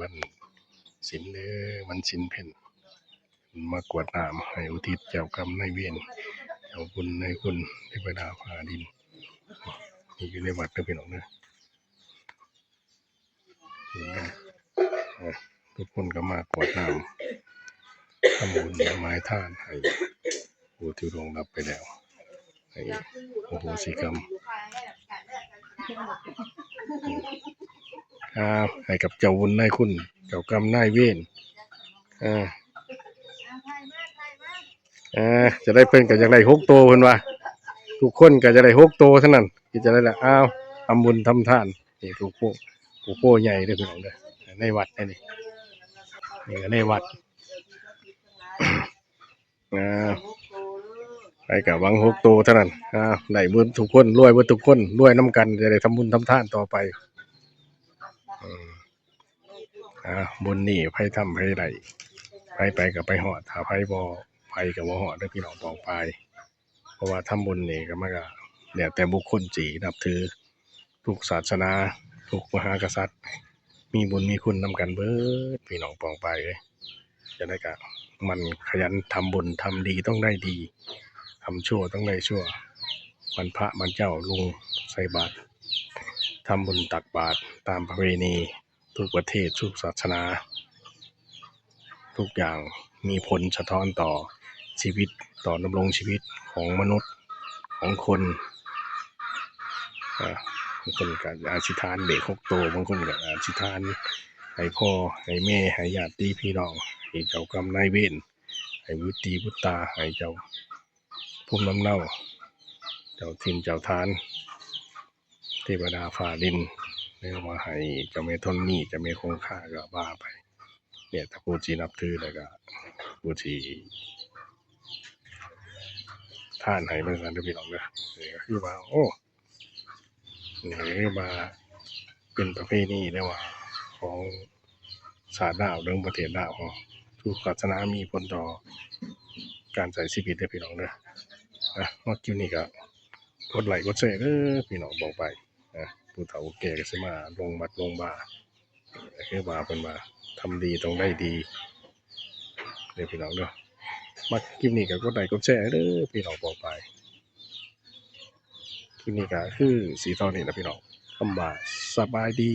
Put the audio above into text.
ວັນສິນເດີ ວັນສິນເພັນ ມາກວດນ້ຳໃຫ້ອຸທິດເຈົ້າກຳນາຍເວນ ເຈົ້າບຸນນາຍຄຸນ ເທວະດາຟ້າດິນ ນີ້ຢູ່ໃນວັດເດີພີ່ນ້ອງເດີ. ເອີ ທຸກຄົນກໍມາກວດນ້ຳ ທຳບຸນຖວາຍທານໃຫ້ຜູ້ທີ່ລ່ວງລັບໄປແລ້ວ ໃຫ້ອະໂຫສິກຳ ອ່າ ໃຫ້ກັບເຈົ້າບຸນນາຍຄຸນ ເຈົ້າກຳນາຍເວນ ອ່າ ອ່າ ຈະໄດ້ ເພິ່ນກໍຢາກໄດ້ຫົກໂຕ ເພິ່ນວ່າ ທຸກຄົນກໍຢາກໄດ້ຫົກໂຕເທົ່ານັ້ນ ເຮັດຈັ່ງໃດລະ ອ້າວ ທຳບຸນທຳທານ ນີ້ ຜູ້ໂພ ຜູ້ໂພໃຫຍ່ເດີພີ່ນ້ອງເດີ ໃນວັດໃນນີ້ ນີ້ກໍໃນວັດ ອ່າ ໃຜກໍຫວັງຫົກໂຕເທົ່ານັ້ນ ອ່າ ໄດ້ເບິດທຸກຄົນ ລວຍເບິດທຸກຄົນ ລວຍນຳກັນ ຈະໄດ້ທຳບຸນທຳທານຕໍ່ໄປ ເອີ ອ່າ ບຸນນີ້ໃຜທຳໃຜໄດ້ ໃຜໄປກໍໄປຮອດ ຖ້າໃຜບໍ່ໄປກໍບໍ່ຮອດເດີພີ່ນ້ອງປ້ອງປາຍ ເພາະວ່າທຳບຸນນີ້ກໍມັນກໍແລ້ວແຕ່ບຸກຄົນຊິນັບຖື ທຸກສາສະໜາ ທຸກພະມະຫາກະສັດ ມີບຸນມີຄຸນນຳກັນເບິດ ພີ່ນ້ອງປ້ອງປາຍເອີຍ. ຈັ່ງໃດກໍໝັ່ນຂະຫຍັນທຳບຸນທຳດີຕ້ອງໄດ້ດີ ທຳຊົ່ວຕ້ອງໄດ້ຊົ່ວ ວັນພະວັນເຈົ້າລົງໃສ່ບາດ ທຳບຸນຕັກບາດຕາມປະເວນີ ທຸກປະເທດ ທຸກສາສະໜາ ທຸກຢ່າງມີຜົນສະທ້ອນຕໍ່ຊີວິດ ຕໍ່ດຳລົງຊີວິດຂອງມະນຸດ ຂອງຄົນ ອ່າ ບາງຄົນກໍອະທິຖານເລກຫົກໂຕ ບາງຄົນກໍອະທິຖານໃຫ້ພໍ່ໃຫ້ແມ່ ໃຫ້ຍາດຕິພີ່ນ້ອງ ໃຫ້ເຈົ້າກຳນາຍເວນ ໃຫ້ບຸດຕີບຸດຕາ ໃຫ້ເຈົ້າພູມນຳເນົາ ເຈົ້າຖິ່ນເຈົ້າຖານ ເທວະດາຟ້າດິນ ຫຼືວ່າໃຫ້ເຈົ້າແມ່ທໍນມີ ເຈົ້າແມ່ຄົງຄາ ກໍວ່າໄປ ແລ້ວແຕ່ຜູ້ທີ່ນັບຖື ແລ້ວກໍຜູ້ທີ່ທານໃຫ້ ວ່າຊັ້ນເດີພີ່ນ້ອງເດີ. ນີ້ກໍຄືວ່າ ໂອ້ ນີ້ກໍຄືວ່າເປັນປະເພນີ ຫຼືວ່າຂອງຊາດລາວ ເລື່ອງປະເທດລາວເຮົາ ທຸກສາສະໜາມີຜົນຕໍ່ການໃຊ້ຊີວິດເດີພີ່ນ້ອງເດີ. ອ່ະ ມາຄລິບນີ້ກໍກົດໄລກົດແຊເດີພີ່ນ້ອງປ້ອງປາຍ. ອ່າ ຜູ້ເຖົ້າຜູ້ແກ່ກໍຊິມາລົງວັດລົງວາ ຄືວ່າເພິ່ນວ່າ ທຳດີຕ້ອງໄດ້ດີເດີພີ່ນ້ອງເດີ. ມັກຄລິບນີ້ກໍກົດໄລກົດແຊເດີພີ່ນ້ອງປ້ອງປາຍ. ຄລິບນີ້ກໍຄືຊິເທົ່ານີ້ລະພີ່ນ້ອງ. ຄຳວ່າສະບາຍດີ.